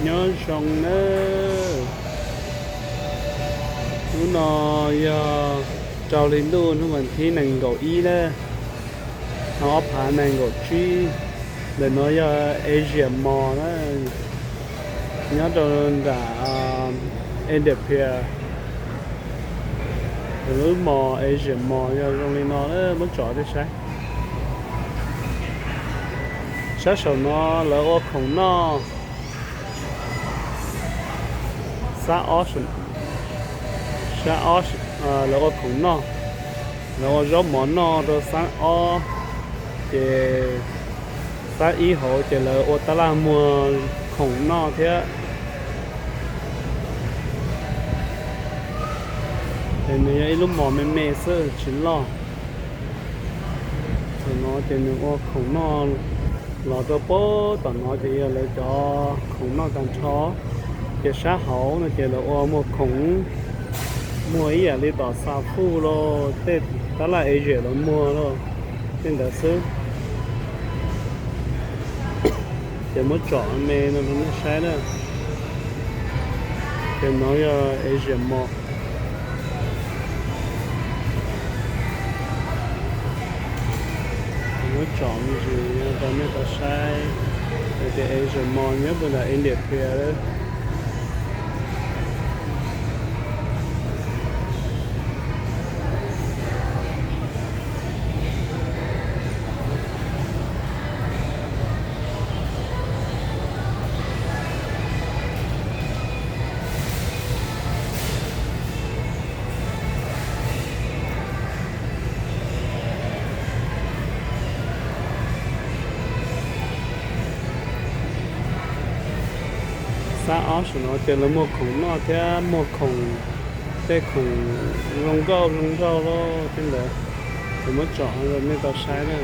Nyob zoo nawb. Hnub no yog rau hli ntuj hnub vas thib nees nkaum ib na, ob phav nees nkaum tsib. Ntawm no yog Asia Mall na, nyob rau nram India Pier. Lub mall Asia Mall yog zoo li no na, muab tsom rau nej saib. Sab saum no lawv ua khoom noj. Xab ob, sab ob lawv ua khoom noj, lawv ua zaub mov noj rau xab ob, ces xab ib hauv ces lawv ua tab laj muag khoom noj thiab. Ces nws yog ib lub mall me me xwb tsis loj. Thaum no ces nws ua khoom noj los rau pem tom no ces yog lawv cov khoom noj tag nrho. Ces sab hauv no ces lawv ua muag khoom, muag ib yam li tom Xafuj los tej tab laj Asia lawv muag los tej ntawd xwb. Ces muab tsom me no rau nej saib na. Ces no yog Asia Mall. Muab tsom me ntsis rau nej tau saib. Hais tias Asia Mall nyob puag nram India Pier. Xab ob saum no ces lawv muag khoom noj thiab muag khoom, tej khoom zoo nkauj zoo nraug los tej ntawd. Ces muab tsom rau nej tau saib na.